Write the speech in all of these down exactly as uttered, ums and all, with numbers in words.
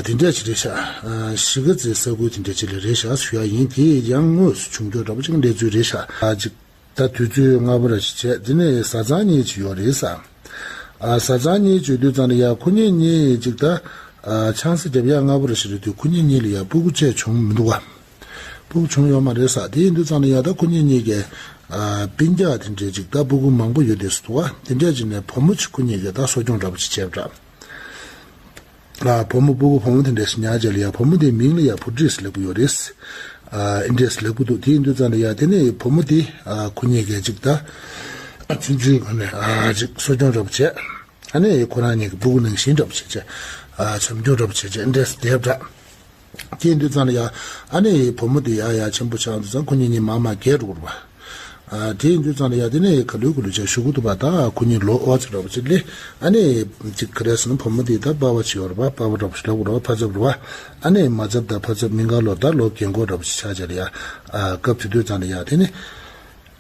དེ་འདྲ་ཅིག་རེད་ཤག་གཞིས་ཀ་རྩེའི་ས་ཁུལ་དེ་འདྲ་ཅིག་ལ་རེད་ཤག་ཞུ་ཡ་ཡིན། དེ་ཡང་དངོས་སུ་བྱུང་རྒྱུ་འདྲ་པོ་ཅིག་འགྲེལ་ཚུལ་རེད་ཤག་ཅིག་ད་དུས་ཚོད་སྔ་པོ་ར་ཞིག་བྱས། དེ་ནས་བཟའ་ཚང་གཉིས་ཅིག་ཡོད་རེད་ས། བཟའ་ཚང་གཉིས་བྱེད་དུས་ཙང་ལ་ཡ་ཁོ་གཉིས་གཉིས་ཅིག་ད་ཆང་ས་རྒྱབ་ཡ་སྔ་པོ་ར་ཞིག་རེད་དུས་ཁོ་གཉིས་གཉིས་ལ་ཡ་སྤུ་གུ་བཅས་བྱུང་མི་འདུག་བ། སྤུ་གུ་བྱུང་ཡོད་མ་རེད་ས། དེ་ཡིན་དུས་ཙང་ལ་ཡ་ད་ཁོ་གཉིས་གཉིས་ཀས་སྤུན་ཀྱག་དེ་འདྲས་ཅིག་ད་སྤུ་གུ་མང་པོ་ཡོད་དེ་སུ་འདུག་བ། དེ་འདྲས་ཅིག་ནས་བུ་མོ་ཅིག་ཁོ་གཉིས་ཀས་ད་གསོ་སྐྱོང་འདྲ་པོ་ཅིག་བྱས་པ་འདྲ། ཨ་བུ་མོ་སྤུ་གུ་བུ་མོ་དེ་འདྲས་ཉར་བྱས་ལ་ཡ་བུ་མོ་དེའི་མིང་ལ་ཡ་བུ་ཁྲིད་ཟེར་ལབ་ཀྱི་ཡོད་རེད། ཨ་ཨེ་འདྲས་ལབ་ཀྱི་འདུག་དེ་ཡིན་དུས་ཙང་ལ་ཡ་དེ་ནས་བུ་མོ་དེ་ཨ་ཁོ་གཉིས་ཀས་ཅིག་ད་ཨ་ཆུང་ཆུང་སྒང་ནས་ཨ་ཅིག་གསོ་སྐྱོང་འདྲ་པོ་བྱས། ཨ་ནི་ཁོ་རང་གཉིས་ཀྱི་སྤུ་གུ་ནང་བཞིན་འདྲ་པོ་བྱས་བྱས་ཨ་བྱམས་སྐྱོང་འདྲ་པོ་བྱས་བྱས་ཨེ་འདྲས་བསྡད་པ་འདྲ། དེ་ཡིན་དུས་ཙང་ལ་ཡ་ཨ་ནི་བུ་མོ་དེ་ཡ་ཡ་ཆེན་པོ་ཆགས་དུས་ཙང་ཁོ་གཉིས་གཉིས་མར་མར་རྒས་འགྲོ་གི་རེད་པ། ཨ་དེ་ཡིན་དུས་ཙང་ལ་ཡ་དེ་ནས་ག་ལེར་ག་ལེར་བྱས་གཞུག་གུ་དུ་བ་ད་ཁོ་གཉིས་ལོ་ཨོ་ཙི་འདྲ་པོ་ཅིག་སླེབས། ཨ་ནི་ཅིག་ག་རེ་ཟེར་ན་བུ་མོ་དེ་ད་པ་ཕ་ཅིག་ཡོད་རེད་པ། པ་ཕ་འདྲ་པོ་ཞིག་ལབ་དགོས་རེད་པ། ཕ་ཚབ་རེད་པ། ཨ་ནི་མ་ཚབ་དང་ཕ་ཚབ་གཉིས་ཀ་ལོ་ད་ལོ་རྒན་གོག་འདྲ་པོ་ཅིག་ཆགས་བྱས་ལ་ཡ། ཨ་སྐབས་དེ་དུས་ཙང་ལ་ཡ་དེ་ནི་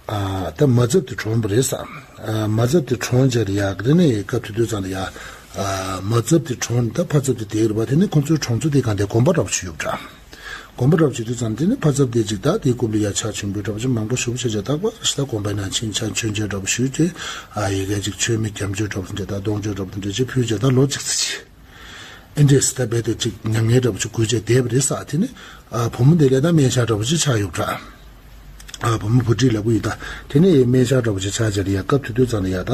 ཨ་ད་མ་ཚབ་དེ་གྲོངས་པ་རེད་ས། ཨ་མ་ཚབ་དེ་གྲོངས་བྱས་ལ་ཡ། དེ་ནི་སྐབས་དེ་དུས་ཙང་ལ་ཡ། ཨ་མ་ཚབ་དེ་གྲོངས་ནས་ད་ཕ་ཚབ་དེ་བསྡད་རེད་པ། དེ་ནི་ཁོ་ཚོའི་གྲོང་ཚོ་དེ་སྒང་དེ་དགོན་པ་འདྲ་པོ་ཅིག་ཡོད་པ་འདྲ། དགོན་པ་འདྲ་པོ་ཅིག་དུས་ཙང་དེ་ནི་ཕ་ཚབ་དེ་ཅིག་ད་དེའི་རྐུབ་ལ་ཡ་ཕྱག་མཆོད་འབུལ་འདྲ་པོ་ཅིག་མང་པོ་ཞེ་པོ་བྱས་བྱས། རྟག་པར་ཞིག་ད་དགོན་པའི་ནང་ཕྱིན་ཕྱག་མཆོད་མཇལ་འདྲ་པོ་ཞུས་ཏེ། ཨ་ཡ་གི་ཅིག་མཆོད་མེ་བརྒྱ་མཆོད་འདྲ་པོ་དེ་འདྲ་ད་གཏོར་མཆོད་འདྲ་པོ་དེ་འདྲ་ཅིག་ཕུལ་བྱས་ད་ལོ་གཅིག་ཙམ་ཅིག་ཨེ་འདྲས་ད་རྦད་དེ་ཅིག་མྱ་ངན་འདྲ་པོ་ཅིག་བསྒུགས་བྱས་བསྡད་པ་རེད་ས། དེ་ནི་ཨ་བུ་མོ་དེ་ལ་ད་སྨན་ཞག་འདྲ་པོ་ཅིག་ཆགས་ཡོད་པ་འདྲ། ཨ་བུ་མོ་བུ་ཁྲིད་ལབ་ཀྱི་ཡོད་ད། དེ་ནས་སྨན་ཞག་འདྲ་པོ་ཅིག་ཆགས་བྱས་ལ་ཡ། སྐབས་དེ་དུས་ཙང་ལ་ཡ་ད་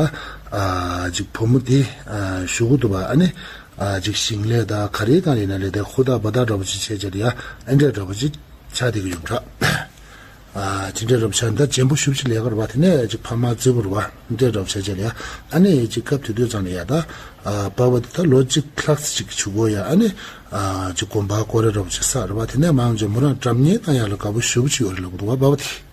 ཨ་ཅིག་བུ་མོ་དེ་ཨ་གཞུག་གུ་དུ་བ་ཨ་ནི་ཨ་ཅིག་ཞིང་ལས་དང་ག་རེ་གང་ཡིན་ན་ལས་དེ་ཧུར་ཐག་འབད་ཐག་འདྲ་པོ་ཅིག་བྱས་བྱས་ལ་ཡ། ཨེ་འདྲས་འདྲ་པོ་ཅིག་ཆགས་བསྡད་ཀྱི་ཡོད་པ་འདྲ། ཨ་དེ་འདྲས་འདྲ་པོ་ཆགས་ད་རྒན་པོ་ཞེ་པོ་ཅིག་ལས་ཀ་རེད་པ། དེ་ནས་ཅིག་ཕ་མ་བརྩི་བ་རེད་པ། ཨེ་འདྲས་འདྲ་པོ་བྱས་བྱས་ལ་ཡ། ཨ་ནི་ཅིག་སྐབས་དེ་དུས་ཙང་ལ་ཡ་ད་ཨ་པ་ཕ་དེ་ད་ལོ་གཅིག་ལྷག་ཙམ་ཅིག་གི་གཞུག་གུ་ཡ། ཨ་ནི་ཨ་ཅིག་དགོན་པ་སྐོར་ར་འདྲ་པོ་ཅིག་བསགས་རེད་པ། དེ་ནས་མར་ཡོང་བྱས་མོ་རང་སྒྲ་སྙན་བཏང་ཡ་ལ་དགའ་པོ་ཞེ་པོ་ཅིག་ཡོད་རེད་ལབ་ཀྱི་འདུག་པ་པ་ཕ་དེ།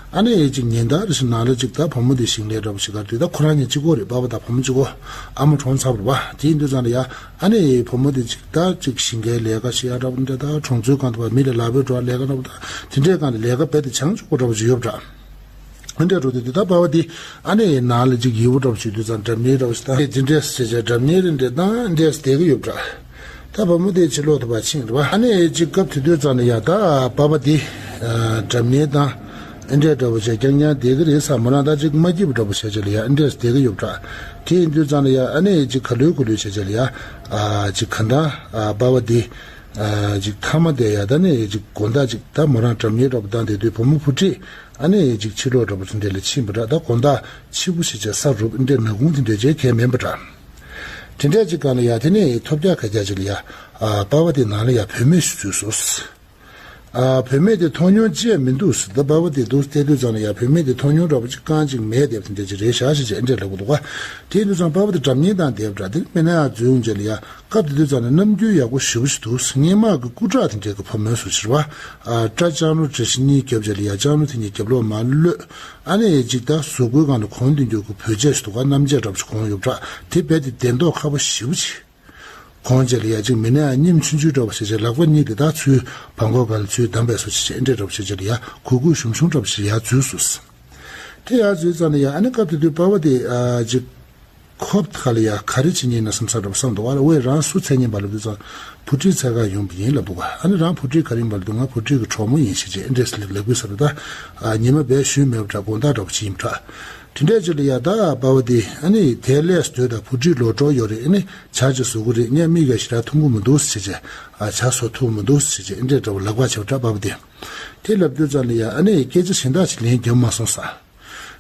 ཨ་ནི་ཅིག་ཉིན་ལྟར་རེ་བཞིན་ནང་ལ་ཅིག་ད་བུ་མོ་དེ་ཞིང་ལས་འདྲ་པོ་ཞིག་ག་རེ་དུས་ད་ཁོ་རང་གཉིས་གཅིག་པོ་རེད། པ་ཕ་དང་བུ་མོ་གཅིག་པོ། ཨ་མ་གྲོངས་ཚར་བ་རེད་པ། དེ་ཡིན་དུས་ཙང་ལ་ཡ། ཨ་ནི་བུ་མོ་དེ་ཅིག་ད་ཅིག་ཞིང་ཁའི་ལས་ཀ་བྱེད་ཡ་འདྲ་པོ་འདྲ་ད་གྲོང་ཚོའི་སྒང་དུ་བ་མི་ལ་ལག་པས་འགྲོ་བ་ལས་ཀ་འདྲ་པོ་ད་དེ་འདྲའི་སྒང་ལ་ལས་ཀ་རྦད་དེ་བྱང་ཆུབ་པོ་འདྲ་པོ་ཅིག་ཡོད་པ་འདྲ། ཨ་འདྲས་འགྲོ་དུས་དེ་ད་པ་ཕ་དེ་ཨ་ནི་ནང་ལ་ཅིག་ཡིད་འོང་འདྲ་པོ་བྱེད་དུས་ཙང་སྒྲ་སྙན་འདྲ་པོ་ཞིག་ད་དེ་འདྲས་བྱས་བྱས་སྒྲ་སྙན་རེ་འདྲས་བཏང་འདྲས་བསྡད་ཀྱི་ཡོད་པ་འདྲ། ད་བུ་མོ་དེ་ཕྱིར་ལོག་ཐུབ་པ་ཕྱིན་རེད་པ། ཨ་ནི་ཅིག་སྐབས་དེ་དུས་ཙང་ལ་ཡ་ད་པ་ཕ་དེ་སྒྲ་སྙན་བཏང་འདྲས་འདྲ་པོ་བྱས་རྐྱང་རྐྱང་བསྡད་ཀྱི་རེད་ས། མོ་རང་ད་ཅིག་མ་སྐྱིད་པ་འདྲ་པོ་བྱས་བྱས་ལ་ཡ་འདྲས་བསྡད་ཀྱི་ཡོད་པ་འདྲ། དེ་ཡིན་དུས་ཙང་ལ་ཡ་ཨ་ནི་ཅིག་ག་ལེར་ག་ལེར་བྱས་བྱས་ལ་ཡ། ཨ་ཅིག་གང་ལྟར་ཨ་པ་ཕ་དེ་ཨ་ཅིག་མཐའ་མ་དེ་ཡ་ད་ནི་ཅིག་དགོང་དག་ཅིག་ད་མོ་རང་སྒྲ་སྙན་འདྲ་པོ་བཏང་བསྡད་དུས་བུ་མོ་བུ་ཁྲིད་ཨ་ནི་ཅིག་ཕྱིར་ལོག་འདྲ་པོ་དེ་འདྲས་ལ་ཕྱིན་པ་འདྲ། ད་དགོང་དག་ཕྱི་པོ་ཞིག་བྱས་ས་རུབ་འདྲས་ནག་ཁུང་དེ་འདྲས་བྱས་གས་མིན་པ་འདྲ། དེ་འདྲས་ཅིག་སྒང་ལ་ཡ་དེ་ནས་ཐོབ་རྒྱག་ཁ་རྒྱག་ཅིག་ལ་ཡ། ཨ་པ་ཕ་དེ་ནང་ལ་ཡ་བུད་མེད་ཞིག་འཛུལ་སོང་། ཨ་བུད་མེད་དེ་མཐོང་མྱོང་ཅི་ཡང་མི་འདུག་ཟེར། ད་པ་ཕ་དེ་འདུག་བལྟས་དུས་ཙང་ལ་ཡ་བུད་མེད་དེ་མཐོང་མྱོང་འདྲ་པོ་ཅིག་རྐང་གཅིག་མེད་བསྡད་པ་དེ་འདྲས་ཅིག་རེད་ཤག་ཞེས་བྱས་འདྲས་ལབ་ཀྱི་འདུག་ག་དེ་དུས་ཙང་པ་ཕ་དེ་སྒྲ་སྙན་བཏང་བསྡད་པ་འདྲ། དེ་མི་ནས་ཡ་འཛུལ་ཡོང་བྱས་ལ་ཡ། སྐབས་དེ་དུས་ཙང་ནས་རྣམ་འགྱུར་ཡག་པོ་ཞེ་པོ་ཞིག་འདུག་སྔས་མ་གི་སྐུ་དྲག་དེ་འདྲས་ཀྱི་བུ་མོ་བཟོ་ཕྱིར་བ། ཨ་སྐྲ་ལྕང་ལོ་འདྲ་ཞིག་གཉིས་རྒྱབ་བྱས་ལ་ཡ་ལྕང་ལོ་དེ་གཉིས་རྒྱབ་ལོགས་མར་གློད། ཨ་ནི་ཅིག་ད་གཟུགས་པོའི་སྒང་ལ་གོན་བསྡད་རྒྱུ་གི་བོད་ཆས་ཞིག་འདུག་ག་སྣམ་ཆས་འདྲ་པོ་ཞིག་གོན་ཡོད་པ་འདྲ། དེ་རྦད་དེ་གདན་ཐོག་ཁ་པོ་ཞེ་པོ་ཅིག་གོན་བྱས་ལ་ཡ་ཅིག་མི་ནས་ཡ་སྙེམས་ཆུང་ཆུང་འདྲ་པོ་བྱས་བྱས་ལག་པ་གཉིས་དེ་དག་ཚུར་བྲང་ཁོག་སྒང་ལ་ཚུར་བསྡམས་པའི་བཟོ་བྱས་བྱས་འདྲས་འདྲ་པོ་བྱས་བྱས་ལ་ཡ་གུག་གུག་ཞུམ་ཞུམ་འདྲ་པོ་ཞིག་ཡར་འཛུལ་སོང་། དེ་ཡར་འཛུལ་ཙང་ནས་ཡ་ཨ་ནི་སྐབས་དེ་དུས་པ་ཕ་དེ་ཨ་ཅིག་ཁོབ་ཁ་ལ་ཡ་ག་རེ་བྱེད་ཉེན་ན་བསམ་ས་འདྲ་པོ་བསམ་འདུག་ཨ་ལ་ཝེ་རང་སུ་འཚོལ་ཉེན་པ་ལབ་དུས་ཙང་བུ་ཁྲིད་འཚོལ་ག་ཡོང་པ་ཡིན་ལབ་འདུག་ཨ་ནི་རང་བུ་ཁྲིད་ག་རེ་ཡིན་པ་ལབ་དུས་ང་བུ་ཁྲིད་ཀྱི་གྲོགས་མོ་ཡིན་ཞེས་བྱས་ཨེ་འདྲས་ལབ་དགོས་ས་རེད་ད། ཨ་ཉི་མ་བས་ཞུས་མེད་པ་འདྲ་དགོང་དག་འདྲ་པོ་བྱེད་ཡིན་པ་འདྲ། དེ་འདྲས་ཅིག་ལ་ཡ་ད་པ་ཕ་དེ་ཨ་ནི་དེ་ལས་སྡོད་ད་བུ་ཁྲིད་ལོ་གྲོགས་ཡོད་རེད། ཨ་ནི་ཇ་ཅིག་བཟོ་གི་རེད། ངས་མིག་ག་ཞེ་དྲག་མཐོང་གི་མི་འདུག་ཟེར་བྱས། ཨ་ཇ་བཟོ་ཐུབ་མི་འདུག་ཟེར་བྱས་ཨེ་འདྲས་འདྲ་པོ་ལབ་པ་བྱས་པ་འདྲ་པ་ཕ་དེ། དེ་ལབ་དུས་ཙང་ལ་ཡ་ཨ་ནི་སྐད་ཆ་གཞན་དག་ཅིག་ལན་རྒྱབ་མ་སོང་ས།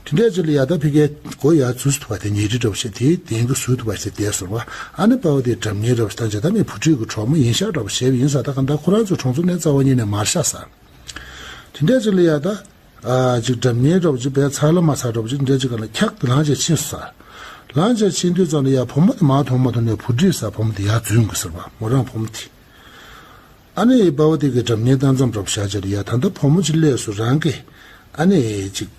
དེ་འདྲས་ཅིག་ལ་ཡ་ད་ཕ་གིའི་མགོ་ཡར་འཛུགས་སུ་ཐུག་པ་དེ་ཉལ་ཁྲི་འདྲ་པོ་ཞིག་དེའི་གདན་གྱི་ཟུར་དུ་བ་ཞིག་བསྡད་སོང་བ། ཨ་ནི་པ་ཕ་དེ་སྒྲ་སྙན་འདྲ་པོ་ཞིག་བཏང་བྱས་ད་མི་བུ་ཁྲིད་ཀྱི་གྲོགས་མོ་ཡིན་ཤག་འདྲ་པོ་བྱས་པ་ཡིན་ས། ད་ག་འདྲ་ཁོ་རང་ཚོ་གྲོང་ཚོ་ནས་རྩ་བ་ཉིད་ནས་མར་ཤག་ས། དེ་འདྲས་ཅིག་ལ་ཡ་ད། ཨ་ཅིག་སྒྲ་སྙན་འདྲ་པོ་ཅིག་བས་ཚར་ལ་མ་ཚར་འདྲ་པོ་ཅིག་འདྲས་ཅིག་ག་ལ་འཁྱག་ཏུ་ལངས་བྱས་ཕྱིན་སོང་ས། ལངས་བྱས་ཕྱིན་དུས་ཙང་ལ་ཡ་བུ་མོ་དེ་མར་མཐོང་མ་ཐུབ་ནས་བུ་ཁྲིད་ས་བུ་མོ་དེ་ཡར་འཛུལ་ཡོང་གི་ཟེར་བ་མོ་རང་བུ་མོ་དེ། ཨ་ནི་པ་ཕ་དེ་གི་སྒྲ་སྙན་བཏང་མཚམས་འདྲ་པོ་བཞག་བྱས་ལ་ཡ་ད་ལྟ་བུ་མོ་ཅིག་སླེབས་སོང་རང་གི་ཨ་ནི་ཅིག་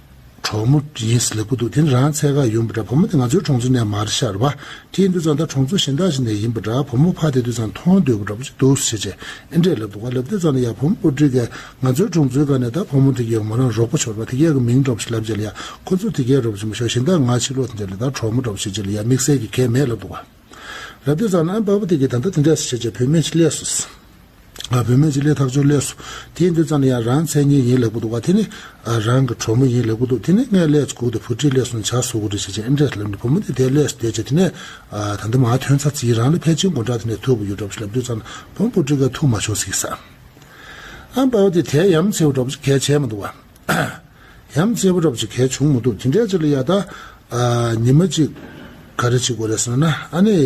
གྲོགས་མོ་ཡིན་ཟེར་ལབ་ཀྱི་འདུག་དེ་ནི་རང་འཚོལ་ག་ཡོང་པ་འདྲ། བུ་མོ་དེ་ང་ཚོའི་གྲོང་ཚོ་ནས་མ་རེད་ཤག་རེད་པ། དེ་ཡིན་དུས་ཙང་ད་གྲོང་ཚོ་གཞན་དག་ཞིག་ནས་ཡིན་པ་འདྲ། བུ་མོ་ཕ་དེ་དུས་ཙང་མཐོང་འདོད་པ་འདྲ་པོ་ཅིག་འདུག་ཟེར་བྱས་ཨེ་འདྲས་ལབ་འདུག་ག་ལབ་དུས་ཙང་ལ་ཡ་བུ་མོ་བུ་ཁྲིད་ཀྱིས་ང་ཚོའི་གྲོང་ཚོའི་སྒང་ནས་ད་བུ་མོ་དེ་གིས་མོ་རང་རོགས་པ་ཆོག་པ་དེ་གས་ཀྱི་མིང་འདྲ་པོ་ཞིག་ལབ་བྱས་ལ་ཡ་ཁོ་ཚོ་དེ་གས་རོགས་པ་ཆེན་པོ་ཤོག་གཞན་དག་ང་ཕྱིར་ལོག་དེ་འདྲས་ལ་ད་གྲོགས་མོ་འདྲ་པོ་ཞིག་བྱས་ལ་ཡ་དམིགས་བསལ་གྱི་གས་མེད་ལབ་འདུག་ག་ལབ་དུས་ཙང་ན་ཨ་པ་ཕ་དེ་གིས་ད་ལྟ་དེ་འདྲ་ཞིག་བྱས་བྱས་བུད་མེད་ཅིག་སླེབས་སོང་། ཨ་བུད་མེད་ཅིག་སླེབས་ཐག་ཆོད་སླེབས་སོང་། དེ་ཡིན་དུས་ཙང་ན་ཡང་རང་མཚན་ཉིད་ཡིན་ལབ་ཀྱི་འདུག་བ། དེ་ནི་ཨ་རང་གི་གྲོགས་མོ་ཡིན་ལབ་ཀྱི་འདུག། དེ་ནི་ངས་སླེབས་སོང་ཁུག་དེ་བུ་ཁྲིད་སླེབས་སོང་ཇ་བཟོ་དགོས་རེད་ཟེར་བྱས་ཨེ་འདྲས་ལབ་ནས་བུ་མོ་དེ་དེ་སླེབས་སོང་བསྡད་བྱས། དེ་ནས་ཨ་ད་ལྟ་མར་ཐོན་ཚར་ཚིག་རང་ལ་ཕལ་ཆེར་དགོང་དག་དེ་ནས་ཐུག་གི་ཡོད་འདྲ་བ་ཞིག་ལབ་དུས་ཙང་ན་བུ་མོ་བུ་ཁྲིད་ཀྱིས་ཐུག་མ་བྱུང་ཟེར་གྱི་ས། ཨ་པ་ཕ་དེ་དེ་ཡ་མཚན་པོ་འདྲ་བ་ཞིག་གལ་བྱས་མི་འདུག་བ། ཡ་མཚན་པོ་འདྲ་བ་ཞིག་གལ་བྱུང་མི་འདུག། དེ་འདྲའི་ཅིག་ལ་ཡ་ད་ཨ་ཉི་མ་གཅིག་ག་རེ་བྱེད་དགོས་རེད་ཟེར་ན་ཨ་ནི་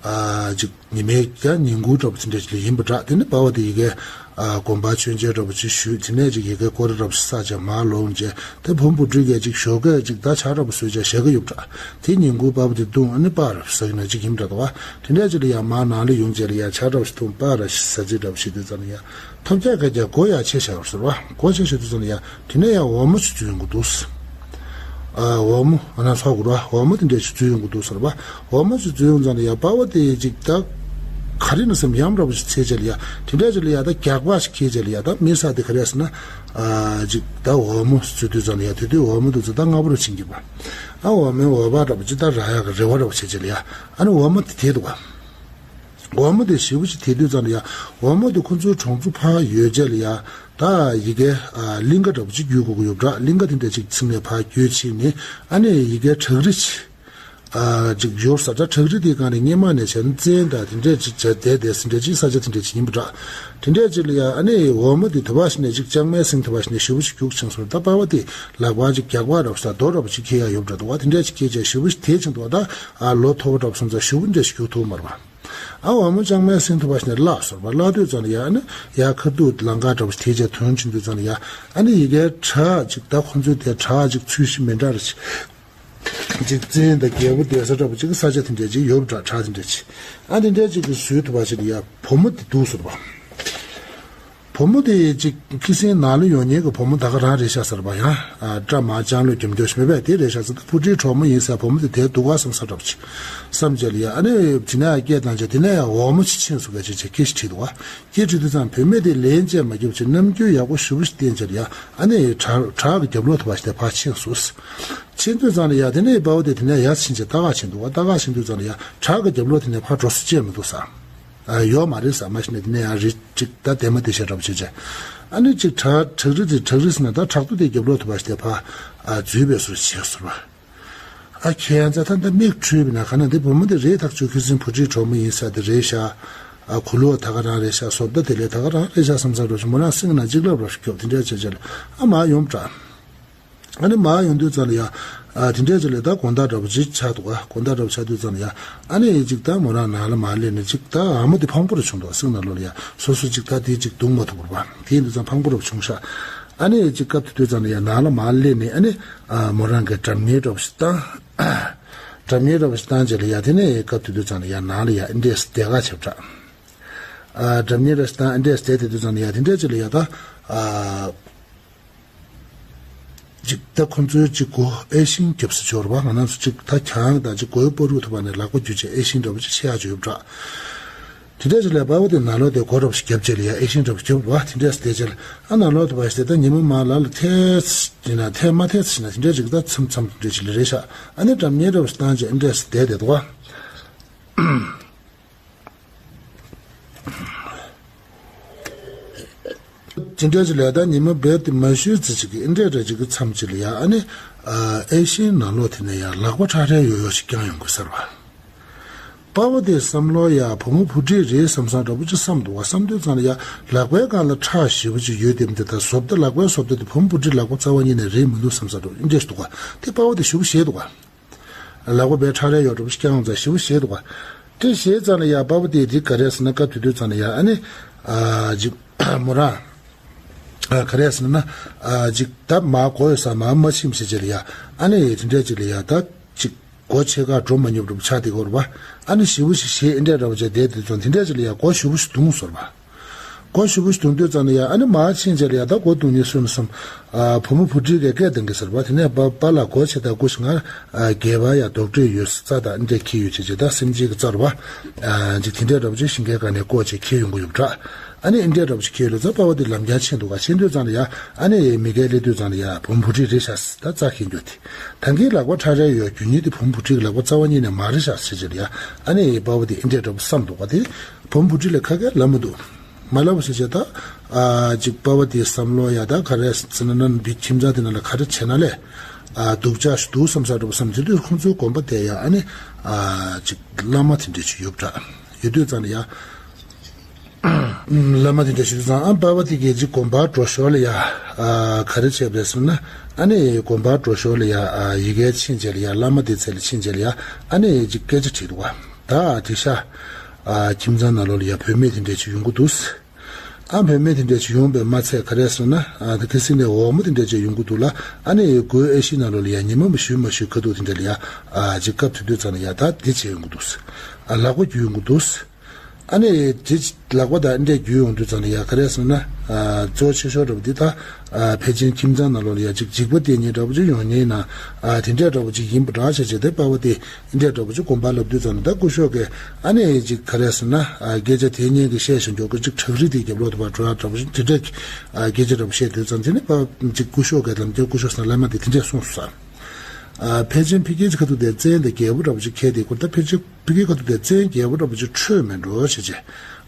ཨ་ཅིག་ཉི་མའི་ཡ་ཉིན་གུང་འདྲ་བ་དེ་འདྲ་ཅིག་ལ་ཡིན་པ་འདྲ། དེ་ནི་པ་ཕ་དེ་ཡི་གེ་ཨ་དགོན་པ་མཆོད་མཇལ་འདྲ་བ་ཅིག་ཞུས། དེ་ནས་ཅིག་ཡི་གེ་སྐོར་ར་འདྲ་བ་ཞིག་བསགས་བྱས་མར་ལོག་བྱས། དེ་བུ་མོ་བུ་ཁྲིད་ཀྱིས་ཅིག་ཞོགས་ཀས་ཅིག་ད་ཇ་འདྲ་བ་བཟོས་བྱས་བཞག་གི་ཡོད་འདྲ། དེ་ཉིན་གུང་པ་ཕ་དེ་བཏུང་ཨ་ནི་པར་ཟ་གི་ན་ཅིག་ཡིན་འདྲ་འདུག་བ། དེ་འདྲ་ཅིག་ལ་ཡ་མར་ནང་ལ་ཡོང་བྱས་ལ་ཡ་ཇ་འདྲ་བ་ཞིག་འཐུང་པར་ཟ་ཟི་འདྲ་བ་ཞིག་དུས་ཙམ་ལ་ཡ། ཐོབ་རྒྱག་སྐད་རྒྱག་སྒོ་ཡར་ཕྱེ་བཞག་ཟེར་བ། སྒོ་ཕྱེ་བཞག་དུས་ཙམ་ལ་ཡ་དེ་ནས་ཡ་འོ་མ་ཞིག་འཛུལ་ཡོང་གི་འདུག། ཨ་འོ་མ་ང་རང་ཚོ་གོ་ར་འོ་མ་དེ་འདྲ་ཞིག་འཛུལ་ཡོང་གི་འདུག་ཟེར་བ། འོ་མ་ཞིག་འཛུལ་ཡོང་ཙམ་ལ་ཡ་པ་ཕ་དེ་ཅིག་ད་ག་རེ་ན་སེམས་ཡམ་འདྲ་བ་ཞིག་འཚལ་བྱས་ལ་ཡ་དེ་འདྲ་ཅིག་ལ་ཡ་ད་རྒྱགས་པ་ཞིག་འཁྱེར་བྱས་ལ་ཡ་ད་མི་ས་དེ་ག་རེ་ཟེར་ན་ཨ་ཅིག་ད་འོ་མ་འཛུལ་དུས་ཙམ་ལ་ཡ་དེ་དུས་འོ་མ་དེ་ཚོ་ད་སྔ་པོ་རུ་ཕྱིན་གྱི་པ། ཨ་འོ་མའི་འོ་བ་འདྲ་བ་ཅིག་ད་རག་ཡག་གི་རེ་བ་འདྲ་བ་བྱས་བྱས་ལ་ཡ་ཨ་ནི་འོ་མ་དེ་དེད་འདུག་བ། འོ་མ་དེ་ཞེ་པོ་ཅིག་དེད་དུས་ཙམ་ལ་ཡ། འོ་མ་དེ་ཁོ་ཚོའི་གྲོང་ཚོ་ཕར་ཡོད་བྱས་ལ་ཡ། ད་ཡི་གེ་ཨ་གླིང་ག་འདྲ་པོ་ཅིག་བརྒྱུད་དགོས་ཀྱི་ཡོད་འདྲ། གླིང་ག་དེ་འདྲ་ཅིག་ཚིག་ནས་ཕར་བརྒྱུད་ཕྱིན་ནས་ཨ་ནི་ཡི་གེ་བྲག་རི་ཅིག་ཨ་ཅིག་ཡོད་ས་འདྲ། བྲག་རི་དེའི་སྒང་ནས་སྔོན་མ་ནས་བྱས་ན་བཙན་དང་དེ་འདྲ་ཅིག་བྱས་བསྡད་བསྡད་ས་འདྲ་ཅིག་ས་ཆ་དེ་འདྲ་ཅིག་ཡིན་པ་འདྲ། དེ་འདྲ་ཅིག་ལ་ཡ་ཨ་ནི་འོ་མ་དེ་དུ་བ་ཞིག་ནས་ཅིག་ལྕང་མའི་སེང་དུ་བ་ཞིག་ནས་ཞེ་པོ་ཅིག་རྒྱུག་ཕྱིན་སོང་། ད་པ་ཕ་དེ་ལག་པ་ཅིག་རྒྱགས་པ་འདྲ་པོ་ཞིག་དང་རྡོ་འདྲ་པོ་ཅིག་འཁྱེར་ཡ་ཡོད་པ་འདྲ་འདུག་བ། དེ་འདྲ་ཅིག་འཁྱེར་བྱས་ཞེ་པོ་ཅིག་དེད་ཕྱིན་འདུག་བ། ད་ཨ་ལོ་མཐོ་པོ་འདྲ་པོ་སོང་ཙང་ཞེ་པོ་འདྲ་ཞིག་རྒྱུག་ཐུབ་མ་རེད་བ། ཨ་འོ་མ་ལྕང་མའི་སེང་དུ་བ་ཞིག་ནས་བརླགས་སོང་བ། བརླགས་དུས་ཙམ་ལ་ཡ་ཨ་ནི་ཡར་ཁ་ཐུག་ལམ་ཁ་འདྲ་པོ་ཞིག་དེད་བྱས་ཐོན་ཕྱིན་དུས་ཙམ་ལ་ཡ་ཨ་ནི་ཡི་གེ་བྲག་ཅིག་ད་ཁོ་ཚོའི་དེ་བྲག་ཅིག་ཚུལ་བཞིན་མི་འདྲ་རེ་ཅིག་བཙན་དང་རྒྱལ་པོ་བསྡད་ས་འདྲ་པོ་ཅིག་ས་ཆ་དེ་འདྲ་ཅིག་ཡོད་པ་འདྲ། བྲག་དེ་འདྲ་ཅིག་ཨ་དེ་འདྲ་ཅིག་གི་ཟུར་དུ་བ་ཞིག་ལ་ཡ་བུ་མོ་དེ་འདུག་ཟེར་བ། བུ་མོ་དེ་ཅིག་ཁྱི་སེང་ནང་ལ་ཡོང་མཁན་གྱི་བུ་མོ་ད་ག་རང་རེད་ཤག་ཟེར་བ། ཡང་ཨ་སྐྲ་མར་ལྕང་ལོས་གྱོན་གྱོན་ཞིག་མེད་པས་དེ་རེད་ཤག་ཟེར། ད་བུ་ཁྲིད་གྲོགས་མོ་ཡིན་ཟེར། བུ་མོ་དེ་དེར་འདུག་ག་བསམ་ས་འདྲ་པོ་ཅིག་བསམ་བྱས་ལ་ཡ་ཨ་ནི་དེ་ནས་ཡང་སྐད་བཏང་བྱས་དེ་ནས་ཡང་འོ་མ་ཅིག་ཕྱིན་སོང་བས་ཅིག་ཅིག་སྐད་ཅིག་དྲིས་འདུག་ག། སྐད་དྲིས་དུས་ཙམ་བུད་མེད་དེ་ལན་ཅིག་མ་བརྒྱབ་ཅིག་རྣམ་འགྱུར་ཡག་པོ་ཞེ་པོ་ཞིག་བསྟན་བྱས་ལ་ཡ་ཨ་ནི་བྲག་བྲག་གི་རྒྱབ་ལོགས་དུ་བ་ཞིག་དེ་ཕར་ཕྱིན་སོང་། ཕྱིན་དུས་ཙམ་ལ་ཡ་དེ་ནས་པ་ཕ་དེ་དེ་ནས་ཡར་ཕྱིན་བྱས་ལྟ་ག་ཕྱིན་འདུག་ག། ལྟ་ག་ཕྱིན་དུས་ཙམ་ལ་ཡ་བྲག་གི་རྒྱབ་ལོགས་དེ་ནས་ཕར་འགྲོ་ས་ཅིག་མི་འདུག་ས། ཨ་ཡོད་མ་རེད་ས། མ་གཞི་ནས་དེ་ནས་ཡང་རི་ཅིག་ད་དེ་མ་དེ་ཤ་འདྲ་པོ་བྱས་བྱས། ཨ་ནི་ཅིག་བྲག་བྲག་རི་དེ་བྲག་རི་ཟེར་ན་ད་བྲག་ཏོ་དེ་རྒྱབ་ལོགས་དུ་བ་ཞིག་དེ་ཕར་ཨ་འཛུལ་བའི་བཟོ་ཞིག་བྱས་སོང་བ། ཨ་ཁྱེད་ཚ་ད་ད་མིག་འཁྲུལ་བ་ན་ག་ན་འདི་བུ་མོ་དེ་རེད། ཐག་ཆོད། ཁྱི་སེང་བུ་ཁྲིད་གྲོགས་མོ་ཡིན་ས་དེ་རེད་ཤག། ཨ་གོས་ལོག་ད་ག་རང་རེད་ཤག། བཟོ་ལྟ་དེ་ལས་ད་ག་རང་རེད་ཤག་བསམ་བསམ་འདྲ་པོ་ཞིག་མོ་རང་སེམས་ནང་ཅིག་ལབ་ལབ་ཞིག་སྐྱོབ། དེ་འདྲ་བྱས་བྱས་ལ་ཨ་མར་ཡོང་འདྲ། ཨ་ནི་མར་ཡོང་དུས་ཙམ་ལ་ཡ། ཨ་དེ་འདྲས་ཅིག་ལ་ད་དགོང་དག་འདྲ་པོ་ཅིག་ཆགས་འདུག་ག། དགོང་དག་འདྲ་པོ་ཆགས་དུས་ཙམ་ལ་ཡ། ཨ་ནི་ཅིག་ད་མོ་རང་ནང་ལ་མར་སླེབས་ནས་ཅིག་ད་ཨ་མ་དེ་ཕངས་པོ་རུ་བྱུང་འདུག། སེམས་ནང་ལོགས་ལ་ཡ་སོ་སོ་ཅིག་ད་དེ་ཅིག་འདུག་མ་ཐུབ་པ་རེད་པ། དེ་ཡིན་དུས་ཙམ་ཕངས་པོ་རུ་བྱུང་ཤག། ཨ་ནི་ཅིག་སྐབས་དེ་དུས་ཙམ་ལ་ཡ་ནང་ལ་མར་སླེབས་ནས་ཨ་ནི་ཨ་མོ་རང་གི་སྒྲ་སྙན་འདྲ་པོ་ཞིག་བཏང་། སྒྲ་སྙན་འདྲ་པོ་ཞིག་བཏང་རྗེས་ལ་ཡ་དེ་ནས་སྐབས་དེ་དུས་ཙམ་ལ་ཡ་ནང་ལ་ཡ་ཨེ་འདྲས་བསྡད་ག་བྱས་པ་འདྲ། ཨ་སྒྲ་སྙན་འདྲ་ཞིག་བཏང་ཨེ་འདྲས་བསྡད་དེ་དུས་ཙམ་ལ་ཡ་དེ་འདྲས་ཅིག་ལ་ཡ་ད་ཨ། ཅིག་ད་ཁོ་ཚོའི་ཅིག་སྒོ་ཨེ་ཤིང་རྒྱབ་ས་འབྱོར་བ། ང་རང་ཚོ་ཅིག་ད་གྱང་དང་ཅིག་སྒོའི་སྤོ་རུ་ཐུབ་པ་ནས་ལག་པ་བརྒྱུད་བྱས་ཨེ་ཤིང་འདྲ་པོ་ཅིག་ཆེ་ཡག་ཅིག་ཡོད་པ་འདྲ། དེ་འདྲ་ཅིག་ལས་པ་ཕ་དེ་ནང་ལོགས་དེ་སྒོ་འདྲ་པོ་ཞིག་བརྒྱབ་བྱས་ལ་ཡ་ཨེ་ཤིང་འདྲ་པོ་བརྒྱབ་པ། དེ་འདྲས་བསྡད་བྱས་ལ་ཨ་ནང་ལོགས་དུ་བ་ཞིག་དེ་ད་ཉི་མ་མར་ལ་ལ་ཐལ་ཡིན་ན་ཐལ་མ་ཐལ་ཟེར་ན་དེ་འདྲས་ཅིག་ད་མཚམས་མཚམས་དེ་འདྲས་ཅིག་ལ་རེད་ཤག། ཨ་ནི་སྒྲ་སྙན་འདྲ་པོ་ཞིག་བཏང་བྱས་ཨེ་འདྲས་བསྡད་བསྡད་འདུག་ག། དེ་འདྲ་ཅིག་ལས་ད་ཉི་མ་རྦད་དེ་མ་ཤོད་ཙམ་ཅིག་གི་ཨེ་འདྲས་འདྲ་ཅིག་གི་མཚམས་ཅིག་ལ་ཡ་ཨ་ནི་ཨེ་ཤིང་ནང་ལོགས་དེ་ནས་ཡ་ལག་པ་ཁྲ་ཁྲ་ཡོ་ཡོ་ཞིག་བརྐྱངས་ཡོང་གི་ཟེར་བ། པ་ཕ་དེ་བསམ་བློ་ཡ་བུ་མོ་བུ་ཁྲིད་རེད་བསམ་བསམ་འདྲ་པོ་ཅིག་བསམ་འདུག་ག། བསམ་དུས་ཙམ་ལ་ཡ་ལག་པའི་སྒང་ལ་ཁྲག་ཞེ་པོ་ཅིག་ཡོད་དེ་འདི་ད་བཟོ་ལྟ་ལག་པའི་བཟོ་ལྟ་དེ་བུ་མོ་བུ་ཁྲིད་ལག་པ་རྩ་བ་ཉིད་ནས་རེད་མི་འདུག་བསམ་བསམ་འདྲ་པོ་ཨེ་འདྲས་ཞིག་འདུག་ག། དེ་པ་ཕ་དེ་ཞེ་པོ་ཞེད་འདུག་ག། ལག་པ་རྦད་ཁྲ་ཁྲ་ཡོ་འདྲ་པོ་ཞིག་བརྐྱངས་ཙང་ཞེ་པོ་ཞེད་འདུག་ག། དེ་ཞེད་ཙམ་ལ་ཡ་པ་ཕ་དེ་དེ་ག་རེ་ཟེར་ན་སྐབས་དེ་དུས་ཙམ་ལ་ཡ་ཨ་ནི་ཨ་ཅིག་མོ་རང་ཨ་ག་རེ་ཟེར་ན་ཨ་ཅིག་ད་མར་སྒོ་ཡོད་ས་མར་མ་ཕྱིན་ཟེར་བྱས་ལ་ཡ་ཨ་ནི་དེ་འདྲས་ཅིག་ལ་ཡ་ད་ཅིག་སྒོ་ཕྱེད་ཀ་འགྲོ་མ་མྱོང་འདྲ་པོ་ཆགས་བསྡད་ཀྱི་ཡོད་རེད་པ། ཨ་ནི་ཞེ་པོ་ཞིག་ཞེད་ཨེ་འདྲས་འདྲ་པོ་བྱས་བསྡད་དུས་ཙམ་དེ་འདྲས་ཅིག་ལ་ཡ་སྒོ་ཞེ་པོ་ཞིག་བརྡུངས་སོང་རེད་པ། སྒོ་ཞེ་པོ་ཞིག་བརྡུངས་དུས་ཙམ་ལ་ཡ་ཨ་ནི་མར་ཕྱིན་བྱས་ལ་ཡ་ད་སྒོ་བརྡུངས་ནས་སོང་ནས་སོང་། ཨ་བུ་མོ་བུ་ཁྲིད་ཀྱིས་སྐད་གཏོང་གི་ཟེར་བ། དེ་ནས་པ་པཱ་ལགས་སྒོ་ཕྱེ་དང་སྒུག་ཤིག། ང་ཨ་སྒལ་པར་ཡ་རྡོག་ཁྲེས་ཡོད་རྩྭ་དང་འདྲས་འཁྱེར་ཡོད་བྱས་བྱས་ད་སེམས་ཅན་གྱི་རྩྭ་རེད་པ། ཨ་ཅིག་དེ་འདྲས་འདྲ་པོ་ཅིག་ཞིང་ཁའི་སྒང་ནས་བཀོག་བྱས་འཁྱེར་ཡོང་གི་ཡོད་པ་འདྲ། ཨ་ནི་ཨིན་དྲས་འདྲ་པོ་ཅིག་ཁེལ་ལོ་ཙང་པ་བ་དེ་ལམ་རྒྱག་ཕྱིན་འདུག་ག་ཕྱིན་དུས་ཙང་ལ་ཡ་ཨ་ནི་མི་སྒེར་སླེབས་དུས་ཙང་ལ་ཡ་བུ་མོ་བུ་ཁྲིད་རེད་ཤག་ད་རྩ་ཁེལ་འགྱོ་དེ། ད་གིན་ལག་པ་ཁྲ་རལ་ཡོད་རྒྱུ་ཉིད་དེ་བུ་མོ་བུ་ཁྲིད་ཀྱི་ལག་པ་རྩ་བ་ཉིད་ནས་མ་རེད་ཤག་ཟེར་བྱས་ལ་ཡ་ཨ་ནི་པ་བ་དེ་ཨིན་དྲས་འདྲ་པོ་བསམ་འདུག་ག་དེ་བུ་མོ་བུ་ཁྲིད་ལ་ཁ་སྐད་ལབ་མི་འདུག་མ་ལབ་པ་ཟེར་བྱས་ད། ཨ་ཅིག་པ་བ་དེའི་བསམ་བློ་ཡ་ད་ག་རེ་ཟེར་ན་ན་བི་ཁྱིམ་ཚང་དེ་ནང་ལ་ག་རེ་བྱས་ན་ལས། ཨ་སྡུག་ཅག་ཞིག་འདུག་བསམ་ས་འདྲ་པོ་བསམ་དུས་དུས་ཁོང་ཚོའི་དགོན་པ་དེ་ཡ་ཨ་ནི། ཨ་ཅིག་བླ་མ་དེ་འདྲས་ཅིག་ཡོད་པ་འདྲ། ཡོད་དུས་ཙང་ལ་ཡ། བླ་མ་དེ་འདྲས་ཞིག་དུས་ཙང་ཨ་པ་བ་དེ་གས་ཅིག་དགོན་པར་འགྲོ་ཞོར་ལ་ཡ། ཨ་ག་རེ་བྱས་པ་རེད་ཟེར་ན། ཨ་ནི་དགོན་པར་འགྲོ་ཞོར་ལ་ཡ་ཨ་ཡི་གེ་ཕྱིན་རྗེས་ལ་ཡ་བླ་མ་དེ་ཚེ་ལ་ཕྱིན་རྗེས་ལ་ཡ་ཨ་ནི་ཅིག་སྐད་ཆ་དྲིས་འདུག་ག་ད་དེ་ཤ། ཨ་ཁྱིམ་ཚང་ནང་ལོགས་ལ་ཡ་བུད་མེད་དེ་འདྲས་ཅིག་ཡོང་གི་འདུག་ཨ་བུད་མེད་དེ་འདྲས་ཅིག་ཡོང་པས་མ་ཚད་ག་རེ་ཟེར་ན། ཨ་ད་ཁ་སང་ནས་འོག་མོ་དེ་འདྲས་ཅིག་ཡོང་གི་འདུག་ལ། ཨ་ནི་སྒོའི་ཨེ་ཤི་ནང་ལོགས་ལ་ཡ་ཉི་མ་མ་ཞུ་མ་ཞུ་ཁ་ཐུག་དེ་འདྲས་ལ་ཡ། ཨ་ཅིག་སྐབས་དེ་དུས་ཙམ་ལ་ཡ་ད་དེ་བྱས་ཡོང་གི་འདུག་ཨ་ལག་པ་བརྒྱུད་ཡོང་གི་འདུག་ཨ་ནི་དེ་ལག་པ་དང་འདྲས་བརྒྱུད་ཡོང་དུས་ཙམ་ལ་ཡ་ག་རེ་ཟེར་ན། ཨ་གཙོ་ཆེ་ཤོས་འདྲ་པོ་འདི་ད། ཨ་ཕལ་ཆེར་ཁྱིམ་ཚང་ནང་ལོགས་ལ་ཡ་ཅིག་འཇིགས་པ་སྟེར་མཁན་འདྲ་པོ་ཅིག་ཡོང་མཁན་ཡིན་ན། ཨ་དེ་འདྲས་འདྲ་པོ་ཅིག་ཡིན་པ་འདྲ་བྱས་བྱས་ཏེ་པ་བ་དེ་འདྲས་འདྲ་པོ་ཅིག་དགོན་པ་ལབ་དུས་ཙམ་ལ་ད་སྐུ་ཞབས་ཀྱིས་ཨ་ནི་ཅིག་ག་རེ་ཟེར་ན། ཨ་སྐད་ཆ་དེ་སྙན་གྱི་བཤད་བཞིན་འཇོག་གི་ཅིག་བྲག་རི་དེ་རྒྱབ་ལོག་ཏུ་ཕར་འགྲོ་ཡ་འདྲ་པོ་ཅིག་དེ་འདྲས་ཀྱི་ཨ་སྐད་ཆ་འདྲ་པོ་བཤད་དུས་ཙམ་དེ་ནི་པ་ཅིག་སྐུ་ཞབས་ཀྱིས་ལམ་ཁྱེར་སྐུ་ཞབས་ཟེར་བླ་མ་དེ་དེ་འདྲས་གསུངས་སོང་ས། ཨ་ཕལ་ཆེར་ཕ་གི་ཅིག་ཁ་ཐུག་དེ་བཙན་དེ་རྒྱལ་པོ་འདྲ་པོ་ཅིག་ཁེལ་དེ་ཁོ་ད་ཕལ་ཆེར། ཕ་གི་ཁ་ཐུག་དེ་བཙན་རྒྱལ་པོ་འདྲ་པོ་ཅིག་འཕྲོད་མེད་འགྲོ་ཞེས་བྱས།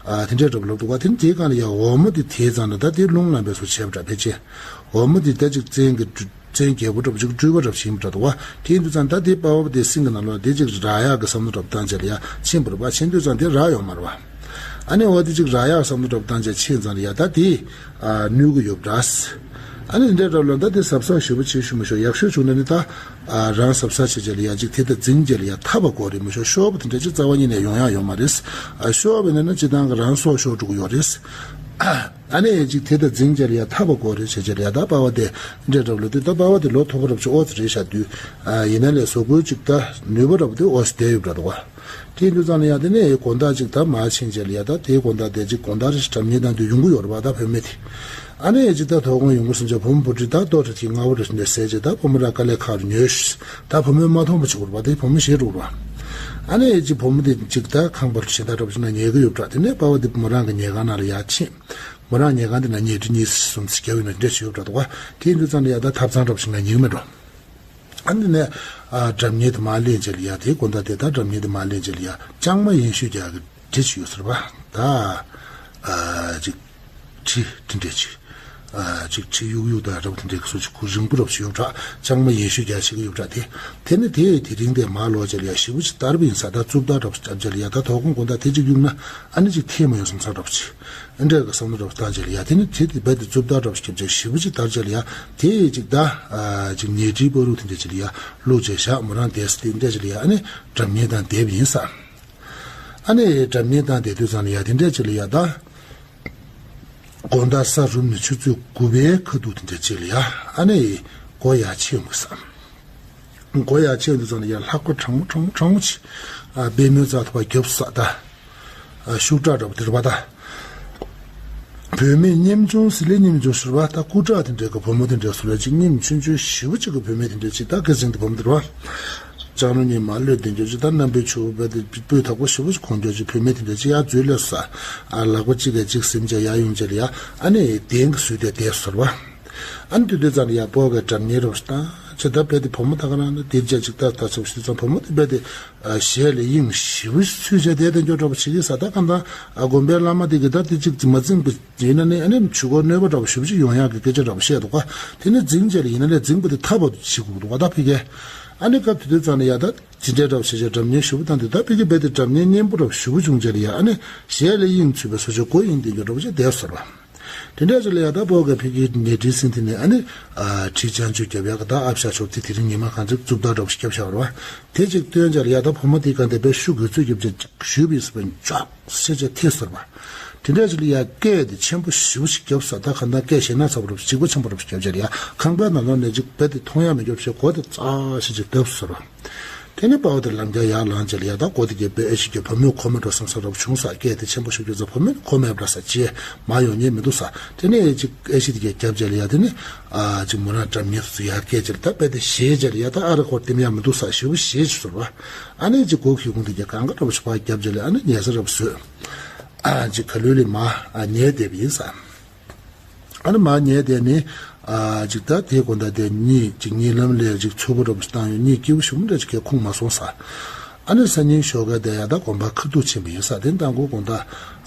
ཨ་དེ་འདྲས་འདྲ་པོ་ལབ་འདུག་ག་དེ་དེའི་སྒང་ལ་ཡ་འོག་མོ་དེ་དེའི་རྩ་ནས་ད་དེ་རླུང་ལངས་པའི་བཟོ་བྱས་པ་འདྲ་ཕལ་ཆེར། འོག་མོ་དེ་ད་ཅིག་བཙན་གྱི་བཙན་རྒྱལ་པོ་འདྲ་པོ་ཅིག་སྤྲུལ་པ་འདྲ་པོ་ཞིག་ཡིན་པ་འདྲ་འདུག་ག་དེ་ཡིན་དུས་ཙང་ད་དེ་པ་བ་དེ་སེམས་ཀྱི་ནང་ལོགས་དེ་ཅིག་རག་ཡག་གི་བསམ་བློ་འདྲ་པོ་བཏང་བྱས་ལ་ཡ་ཕྱིན་པ་རེད་པ། ཕྱིན་དུས་ཙང་དེ་རག་ཡོད་མ་རེད་པ། ཨ་ནི་འོ་དེ་ཅིག་རག་ཡག་བསམ་བློ་འདྲ་པོ་བཏང་བྱས་ཕྱིན་ཙང་ལ་ཡ་ད་དེ་ཨ་གནོད་གི་ཡོད་པ་འདྲ། ཨ་ནི་འདྲས་འདྲ་པོ་ལ་ད་དེ་གཟབ་གཟབ་ཞེ་པོ་བྱེད་ཤོག་མི་ཤོག་ཡག་ཤོས་བྱུང་ན་ནི་ད། ཨ་རང་གཟབ་གཟབ་བྱེད་བྱས་ལ་ཡ་ཅིག་དེ་ལྟར་འཛིང་བྱས་ལ་ཡ་ཐར་པ་དགོས་རེད། མི་ཤོག་ཤོར་བ་དེ་འདྲ་ཅིག་རྩ་བ་ཉིད་ནས་ཡོང་ཡག་ཡོད་མ་རེད། ཨ་ཤོར་བ་ཡིན་ན་སྤྱིར་བཏང་གི་རང་སྲོག་ཤོར་འགྲོ་གི་ཡོད་རེད། ཨ་ནི་ཅིག་དེ་ལྟར་འཛིང་བྱས་ལ་ཡ་ཐར་པ་དགོས་རེད་བྱས་བྱས་ལ་ཡ་ད་པ་བ་དེ་འདྲས་འདྲ་པོ་ལ་དུས་ད་པ་བ་དེ་ལོ་མཐོ་པོ་འདྲ་པོ་ཅིག་ཨོ་ཙི་རེད་ཤག་དུས། ཨ་ཡིན་ན་ལས་བཟོ་བཀོད་ཅིག་ད་ནུས་པ་འདྲ་པོ་དེ་ཨོ་ཙི་བསྡད་ཡོད་པ་འདྲ་འདུག་ག་དེ་ཡིན་དུས་ཙང་ལ་ཡ་དེ་ནས་དགོང་དག་ཅིག་ད་མར་ཕྱིན་བྱས་ལ་ཡ་ད་དེའི་དགོང་དག་དེ་ཅིག་དགོང་དག་རེ་ཞིག་སྒྲ་སྙན་བཏང་དུས་ཡོང་གི་ཡོད་རེད་པ། ད་བུད་མེད་དེ། ཨ་ནི་ཅིག་ད་དོ་དགོང་ཡོང་གི་སོང་ཙང་བུ་མོ་བུ་ཁྲིད་ད་ལྟོ་ཁྲ་ཁྲིད་སྔ་པོ་རེ་ཞིག་ནས་ཟས་བྱས་ད་བུ་མོ་ར་དཀའ་ལས་ཁག་རུ་ཉོས་ཤག་ད་བུ་མོས་མ་མཐོང་པ་བྱེད་དགོས་རེད་པ། དེ་བུ་མོ་ཞེད་འགྲོ་གི་རེད་པ། ཨ་ནི་ཅིག་བུ་མོ་དེ་ཅིག་ད་ཁང་པར་གཞན་དག་འདྲ་པོ་ཞིག་ན་ཉལ་གི་ཡོད་པ་འདྲ། དེ་ནས་པ་བ་དེ་མོ་རང་གི་ཉལ་ཁང་ནང་ལ་ཡར་ཕྱིན། མོ་རང་ཉལ་ཁང་དེ་ན་ཉལ་ཁྲི་གཉིས་གསུམ་ཙམ་རྒྱབ་ཡོད་ན་འདྲ་ཞིག་ཡོད་པ་འདྲ་འདུག་ག་དེ་ཡིན་དུས་ཙང་ལ་ཡ་ད་ཐབ་ཚང་འདྲ་པོ་ཞིག་ན་ཉལ་གི་མེད་འགྲོ། ཨ་ནི་ནས་ཨ་སྒྲ་སྙན་དེ་མར་ལེན་བྱས་ལ་ཡ་དེའི་དགོང་དག་དེ་ད་སྒྲ་སྙན་དེ་མར་ལེན་བྱས་ལ་ཡ་ལྕང་མ་ཡན་ཤོད་རྒྱག་གི་འདྲ་ཅིག་ཡོད་ཟེར་བ། ད་ཨ་ཅིག་ཁྲི་དེ་འདྲ་ཅིག་ཨ་ཅིག་ཁྲི་གཡུག་གཡུག་དང་འདྲ་པོ་དེ་འདྲ་གི་བཟོ་ཅིག་གུ་རིང་པོ་འདྲ་པོ་ཅིག་ཡོད་པ་འདྲ། ལྕང་མ་ཡན་ཤོད་རྒྱག་བྱེད་ཀྱི་ཡོད་པ་འདྲ། དེ་དེ་ནི་དེ་དེ་རིང་དེ་མར་ལོག་བྱས་ལ་ཡ་ཞེ་པོ་ཅིག་དར་བ་ཡིན་ས། ད་རྩུབ་དར་འདྲ་པོ་ཅིག་བརྒྱབ་བྱས་ལ་ཡ་ད་དོ་དགོང་དགོང་དག་དེ་ཅིག་གཡུག་ན་ཨ་ནི་ཅིག་ཐེ་མ་ཡོང་བསམ་ས་འདྲ་པོ་ཅིག་ཨ་འདྲ་གི་བསམ་བློ་འདྲ་པོ་བཏང་བྱས་ལ་ཡ་དེ་ནི་དེ་དེ་རྦད་དེ་རྩུབ་དར་འདྲ་པོ་ཅིག་བརྒྱབ་བྱས་ཞེ་པོ་ཅིག་དར་བྱས་ལ་ཡ་དེ་ཅིག་ད་ཨ་ཅིག་ཉལ་ཁྲིའི་བར་དུ་དེ་འདྲ་ཅིག་ལ་ཡ་བླུགས་བྱས་བཞག་མོ་རང་བསྡད་ས་དེ་འདྲ་ཅིག་ལ་ཡ་ཨ་ནི་སྒྲ་སྙན་བཏང་བསྡད་པ་ཡིན་ས། ཨ་ནི་སྒྲ་སྙན་བཏང་བསྡད་དུས་ཙང་ལ་ཡ་དེ་འདྲ་ཅིག་ལ་ཡ་ད། དགོང་དག་ས་རུབ་ནས་ཆུ་ཚོད་དགུ་པའི་ཁ་ཐུག་དེ་འདྲ་ཅིག་ལ་ཡ་ཨ་ནི་སྒོ་ཡར་ཕྱེ་ཡོང་གི་ས། སྒོ་ཡར་ཕྱེ་ཡོང་དུས་ཙང་ལ་ཡ་ལྷགས་པ་གྲང་མོ་གྲང་མོ་གྲང་མོ་ཅིག་ཨ་པད་མོའི་རྩྭ་ཐོག་པ་རྒྱབ་ས་ད། ཨ་ཤུགས་དྲག་འདྲ་པོ་དེ་རེད་པ་ད། བུད་མེད་སྙེམས་ཆུང་ཟི་ལི་སྙེམས་ཆུང་ཟེར་བ་ད་སྐུ་དྲག་དེ་འདྲའི་གི་བུ་མོ་དེ་འདྲ་སུ་རེད་ཅིག་སྙེམས་ཆུང་ཆུང་ཞེ་པོ་ཅིག་གི་བུད་མེད་དེ་འདྲ་ཅིག་ད་སྐད་ཟིང་དེ་བུ་མོ་དེ་རེད་པ། ལྕང་ལོ་གཉིས་མར་གློད་དེ་འགྱོ་ཅིག་ད་རྣམ་པའི་ཆུ་བོ་རྦད་དེ་སྤོས་དག་པོ་ཞེ་པོ་ཅིག་གོན་འགྱོ་ཅིག་བུད་མེད་དེ་འདྲ་ཅིག་ཡར་འཛུལ་སླེབས་ས། ཨ་ལག་པ་གཅིག་གིས་གཅིག་ཟིན་བྱས་ཡར་ཡོང་བྱས་ལ་ཡ་ཨ་ནི་གདན་གྱི་ཟུར་དེ་བསྡད་སོང་རེད་པ། ཨ་ནི་དེ་དུས་ཙང་ལ་ཡ་སྤོ་གའི་སྒྲ་སྙན་རོབ་ཞིག་བཏང་བྱས་ད་རྦད་དེ་བུ་མོ་ད་ག་རང་ན་དེ་རྒྱ་ཅིག་ད་ད་ཚོ་ཞིག་ཙང་བུ་མོ་དེ་རྦད་དེ་ཨ་ཞལ་ལ་དབྱིངས་ཞེ་པོ་ཅིག་ཚུད་བྱས་བསྡད་དེ་འགྱོ་འདྲ་པོ་བྱེད་ཀྱི་ས། ད་གང་ལྟར་ཨ་དགོན་པའི་བླ་མ་དེ་གིས་ད་དེ་གཅིག་མ་འཛིངས་པའི་ཡིན་ན་ནི་ཨ་ནི་ཆུ་འཁོར་གནོད་པ་འདྲ་པོ་ཞེ་པོ་ཅིག་ཡོང་ཡག་གི་སྐད་ཆ་འདྲ་པོ་བཤད་འདུག་ག་དེ་ནི་འཛིང་བྱས་ལ་ཡིན་ན་ལས་འཛིང་པོ་དེ་ཐར་པ་བྱེད་དགོས་འདུག་ག་ད་ཕ་གིར། ཨ་ནི་སྐབས་དེ་དུས་ཙང་ལ་ཡ་ད་ཇི་འདྲའི་འདྲ་པོ་བྱས་བྱས་སྒྲ་སྙན་ཞེ་པོ་བཏང་དུས་ད་ཕ་གི་རྦད་དེ་སྒྲ་སྙན་སྙན་པོ་འདྲ་པོ་ཞེ་པོ་བྱུང་བྱས་ལ་ཡ་ཨ་ནི་ཞལ་ལ་དབྱིངས་ཚུད་པའི་བཟོ་བྱས་སྒོ་དབྱིངས་དེ་འགྱོ་འདྲ་པོ་བྱས་བསྡད་སོང་ར། དེ་འདྲ་ཅིག་ལ་ཡ་ད་སྤོ་གའི་ཕ་གིའི་ཉལ་ཁྲིའི་སེང་དེ་ནས་ཨ་ནི་ཨ་ཁྲི་བྱང་ཆུབ་རྒྱབ་ཡག་གི་ད་ཨ་ཕྱག་ཞོག་དེ་དེ་རིང་ཉི་མ་གང་ཅིག་རྩུབ་དར་འདྲ་པོ་ཞིག་བརྒྱབ་བཞག་པ་རེད་པ། དེ་ཅིག་སྟོན་བྱས་ལ་ཡ་ད་བུ་མོ་དེ་གང་དེ་དཔེ་ཤུགས་དགོས་ཚོད་རྒྱབ་བྱས་ཞུས་པའི་སུ་བན་ཅོག་ཟེར་བྱས་ཐེ་སོར་བ། དེ་འདྲ་ཞིག་ལ་ཡ་སྐད་དེ་ཆེན་པོ་ཞེ་པོ་ཞིག་བརྒྱབ་ས། ད་གང་ལྟར་སྐད་ཞེ་ན་ཚ་པོ་རུ་འཇིགས་པ་ཆེན་པོ་རུ་བརྒྱབ་བྱས་ལ་ཡ་ཁང་པའི་ནང་ལོགས་ནས་ཅིག་རྦད་དེ་མཐོང་ཡ་མི་འགྱུར་བྱས་གོ་དེ་ཙག་ཞིག་ཅིག་བརྡབས་སོར་བ། དེ་ནས་དཔའ་བོ་དེ་ལམ་རྒྱག་ཡར་ལངས་བྱས་ལ་ཡ་ད་གོ་དེ་གས་པའི་ཨེ་ཤི་གས་བུ་མོས་གོ་མ་འགྲོ་བསམ་ས་རུ་བྱུང་ས། སྐད་དེ་ཆེན་པོ་ཞིག་བརྒྱབ་ས་བུ་མོས་གོ་མེད་པ་འདྲ་ས་བྱས་མ་ཡོང་ཉན་མི་འདུག་ས། དེ་ནས་ཅིག་ཨེ་ཤི་དེ་གས་བརྒྱབ་བྱས་ལ་ཡ་དེ་ནས་ཨ་ཅིག་མོ་རང་སྒྲ་སྙན་སུ་ཡར་སྐད་བྱས་ལ་ད་རྦད་དེ་ཞེད་བྱས་ལ་ཡ་ད་ཨ་རི་ཁོར་དེམ་ཡ་མི་འདུག་ས་ཞེ་པོ་ཞེད་ཅིག་སོར་བ། ཨ་ནི་ཅིག་གོ་ཁེ་ཁུང་དེ་གས་གང་ག་འདྲ་པོ་ཞིག་ཕར་བརྒྱབ་བྱས་ལ་ཨ་ནི་ཉལ་ས་རབ་བཟོས། ཨ་ཅིག་ག་ལུས་ལས་མ་ཉལ་བསྡད་པ་ཡིན་ས། ཨ་ནི་མ་ཉལ་བསྡད་ནི་ཨ་ཅིག་ད་དེའི་དགོང་དག་དེ་གཉིད་ཅིག་གཉིད་ལམ་ལས་ཅིག་འཚུབ་པོ་འདྲ་པོ་ཞིག་བཏང་ཡོད། གཉིད་སྐྱིད་པོ་ཞིག་མི་འདྲ་ཅིག་གས་ཁུངས་མ་སོང་ས། ཨ་ནི་སང་ཉིན་ཞོགས་ཀས་དེ་ཡ་ད་དགོན་པ་ཁ་ཐུག་ཕྱིན་པ་ཡིན་ས། དེ་མདང་དགོང་དགོང་དག་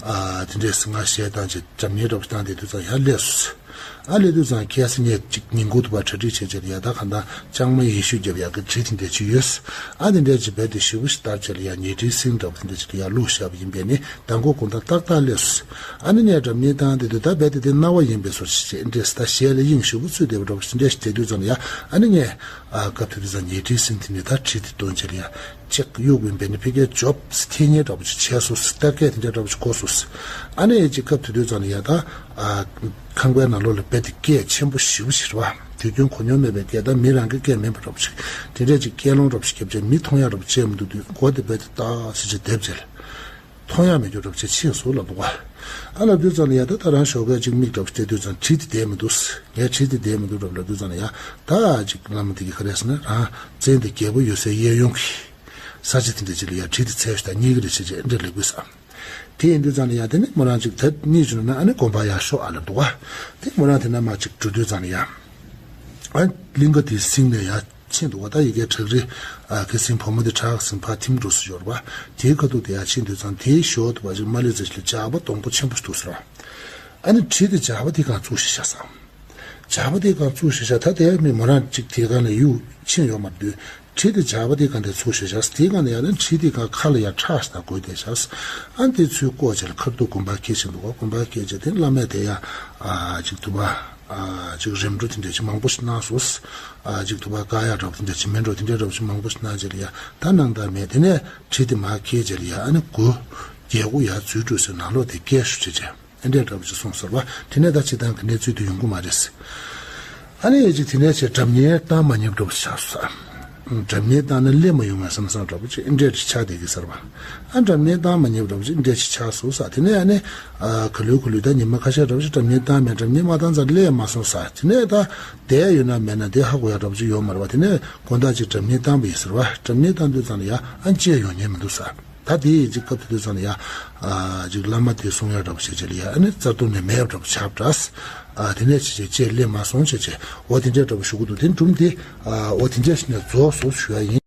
ཨ་དེ་འདྲས་སི་ང་ཞལ་བཏང་ཅིག་སྒྲ་སྙན་འདྲ་པོ་ཞིག་བཏང་བསྡད་དུས་ཙང་ཡར་སླེབས་སོང་། ཨ་ལས་དུས་ཙང་ཁ་སང་ངས་ཅིག་ཉིན་གུང་དུ་བ་གྲ་སྒྲིག་བྱས་བྱས་ལ་ཡ་ད་གང་ལྟར་ལྕང་མ་ཡེ་ཤུ་རྒྱབ་ཡག་གི་གྲི་དེ་འདྲས་ཅིག་ཡོད། ཨ་དེ་འདྲས་ཅིག་རྦད་དེ་ཞེ་པོ་ཞིག་བཏབ་བྱས་ལ་ཡ་ཉལ་ཁྲིའི་སེང་འདྲ་པོ་དེ་འདྲས་ཅིག་ལ་ཡ་བླུགས་བཞག་པ་ཡིན་པས་ནི་མདང་དགོང་དགོང་དག་ཏག་ཏག་སླེབས་སོང་། ཨ་ནི་ངས་སྒྲ་སྙན་བཏང་བསྡད་དུས་ད་རྦད་དེ་དེ་རྣ་བ་ཡིན་པའི་བཟོ་ཞིག་བྱས་འདྲས་ད་ཞལ་ལ་དབྱིངས་ཞེ་པོ་ཚུད་བསྡད་པ་འདྲ་པོ་ཞིག་འདྲས་ཞིག་བྱས་དུས་ཙང་ལ་ཡ་ཨ་ནི་ངས་ཨ་སྐབས་དེ་དུས་ཙང་ཉལ་ཁྲིའི་སེང་དེ་ནས་ད་གྲི་དེ་བཏོན་བྱས་ལ་ཡ། ཅིག་གཡུག་པའི་འབད་ནི་ཕི་ཀའི་ཇོབ་སི་ཐེ་ཉེ་འདྲ་པོ་ཅིག་བྱས་སོ་སི་ད་སྐད་དེ་འདྲ་འདྲ་པོ་ཅིག་གོ་སོ་སི། ཨ་ནི་ཅིག་སྐབས་དེ་དུས་ཙང་ནས་ཡ་ད་ཨ་ཁང་པའི་ནང་ལོགས་ལ་རྦད་དེ་སྐད་ཆེན་པོ་ཞེ་པོ་ཞིག་རེད་བ། དུས་རྒྱུན་གོ་མྱོང་མེད་པའི་སྐད་ད་མི་རང་གི་སྐད་མིན་པ་འདྲ་པོ་ཅིག་དེ་འདྲས་ཅིག་སྐད་ལོང་འདྲ་པོ་ཅིག་བརྒྱབ་བྱས་མི་མཐོང་ཡག་འདྲ་པོ་བྱས་མི་འདུག་དུས་མགོ་དེ་རྦད་དེ་ཏག་ཙི་ཅིག་རྡེབ་བྱས་ལ། མཐོང་ཡག་མེད་རྒྱུ་འདྲ་པོ་ཅིག་ཕྱིན་སོང་ལབ་འདུག་བ། ཨ་ལབ་དུས་ཙང་ནས་ཡ་ད་ད་རང་ཞོགས་ཀས་ཅིག་མིག་འདྲ་པོ་ཅིག་བལྟས་དུས་ཙང་གྲི་དེ་བསྡད་མི་འདུག་ངས་གྲི་དེ་བསྡད་མི་འདུག་འདྲ་པོ་ལབ་དུས་ཙང་ནས་ཡ་ད་ཅིག་བླ་མ་དེ་གིས་ག་རེ་ཟེར་ན་རང་བཙན་དེ་རྒྱལ་པོ་ཡོད་སའི་གཡས་གཡོན་གྱི། ས་ཆ་དེ་འདྲ་ཅིག་ལ་ཡ་གྲི་དེ་འཚོལ་ཞིག་དང་གཉིས་ཀ་རེ་བྱས་རྗེས་འདྲ་ལེགས་པོ་བསམ། དེ་ཡིན་དུས་ཙང་ནས་ཡ་དེ་ནི་མོ་རང་ཅིག་ད་གཉིད་བྱུང་ན་ཨ་ནི་དགོན་པ་ཡར་ཤོག་ཨ་ལ་འདུག་ག་དེ་མོ་རང་དེ་ན་མ་ཅིག་འགྲོ་དུས་ཙང་ནས་ཡ། ཨ་གླིང་ག་དེའི་སེང་ནས་ཡ་ཕྱིན་འདུག་ག་ད་ཡ་གིའི་བྲག་རི་ཨ་ཁའི་སེང་བུ་མོ་དེ་བྲག་སེང་ཕར་ཐིམ་འགྲོ་སུ་ཡོད་རེད་པ། དེའི་ཁ་ཐུག་དེ་ཡ་ཕྱིན་དུས་ཙང་དེའི་ཞོར་དུ་བ་ཅིག་མ་ལི་ཙི་ཞིག་ལ་ཇག་པ་སྡོང་པོ་ཆེན་པོ་ཞིག་འདུག་ཟེར་བ། ཨ་ནི་གྲི་དེ་ཇག་པ་དེ་གང་བཙུགས་ཤིག་བཞག་བསམ། ཇག་པ་དེ་གང་བཙུགས་ཤིག་བཞག་ད་དེ་མི་མོ་རང་ཅིག་དེ་གང་ལ་གཡུག་ཕྱིན་ཡོད་མ་རེད་དུས། གྲི་དེ་ཇག་པ་དེ་གང་དེ་ཚུགས་ཤིག་བཞག་དེ་གང་ལ་ཡ་ལན་གྲི་དེ་གང་ཁ་ལ་ཡ་ཁྲག་ཞིག་དང་གོས་དེ་བཞག་ཨ་ནི་དེ་ཚུར་བཀོག་བྱས་ལ་ཁ་ཐུག་དགོན་པ་སྐྱེལ་ཕྱིན་འདུག་ག་དགོན་པ་སྐྱེལ་བྱས་དེ་བླ་མས་དེ་ཡ་ཨ་ཅིག་དུ་བ་ཨ་ཅིག་རིམ་གྲོ་དེ་འདྲ་ཅིག་མང་པོ་ཞིག་གནང་སོང་། ཨ་ཅིག་དུ་བ་བཀག་ཡག་འདྲ་པོ་དེ་འདྲ་ཅིག་མེད་འགྲོ་དེ་འདྲ་འདྲ་པོ་ཅིག་མང་པོ་ཞིག་གནང་བྱས་ལ་ཡ་ད་གནང་ད་མེད། དེ་ནས་གྲི་དེ་མར་ཁྱེར་བྱས་ལ་ཡ་ཨ་ནི་སྒོ་རྒྱལ་སྒོ་ཡར་འཛུལ་འགྲོ་སའི་ནང་ལོགས་དེ་སྐྱེལ་ཤོག་ཅེས་བྱས། ཨེ་འདྲས་འདྲ་པོ་ཅིག་གསུངས་ཟེར་བ། དེ་ནས་ད་སྤྱིར་བཏང་གི་གནས་ཚུལ་དེ་ཡོང་གི་མ་རེད། ཨ་ནི་ཡ་ཅིག་དེ་ནས་ཅིག་སྒྲ་སྙན་བཏང་མ་ཉེས་འདྲ་པོ་ཆགས་སོང་ས། སྒྲ་སྙན་བཏང་ན་སླེབས་མ་ཡོང་ངས་བསམ་བསམ་འདྲ་པོ་ཅིག་ཨེ་འདྲས་ཅིག་ཆགས་བསྡད་ཀྱི་ཟེར་བ། ཨ་སྒྲ་སྙན་བཏང་མ་ཉེས་འདྲ་པོ་ཅིག་ཨེ་འདྲས་ཅིག་ཆགས་སོང་ས། དེ་ནས་ཨ་ནི་ཨ་ག་ལུས་ག་ལུས་ད་ཉི་མ་ཁ་ཤས་འདྲ་པོ་ཅིག་སྒྲ་སྙན་བཏང་མེད། སྒྲ་སྙན་མ་བཏང་ཙང་སླེབས་མ་སོང་ས། དེ་ནས་ད་བསྡད་ཡོད་ན་མེད་ན་དེ་ཧ་གོ་ཡག་འདྲ་པོ་ཅིག་ཡོད་མ་རེད་བ། དེ་ནས་དགོང་དག་ཅིག་སྒྲ་སྙན་བཏང་པ་ཡིན་ཟེར་བ། སྒྲ་སྙན་བཏང་དུས་ཙང་ལ་ཡ་ཨ་ཅེ་ཡོང་ཉན་མི་འདུག་ས། ད་དེ་ཡི་ཅིག་སྐབས་དེ་དུས་ཙང་ལ་ཡ། ཨ་ཅིག་བླ་མ་དེ་གསུང་ཡག་འདྲ་པོ་བྱས་བྱས་ལ་ཡ་ཨ་ནི་རྩ་ཏོ་ནས་མེད་པ་འདྲ་པོ་ཆགས་འདྲ། ཨ་དེ་ནས་བྱས་བྱས་ཅེས་སླེབས་མ་སོང་བྱས་བྱས་འོ་དེ་འདྲས་འདྲ་པོ་ཞུ་གི་འདུག་དེ་འགྲུམ་དེ་ཨ་འོ་དེ་འདྲས་ཞིག་ནས་རྫོགས་སོང་ཞུ་ཡ་ཡིན།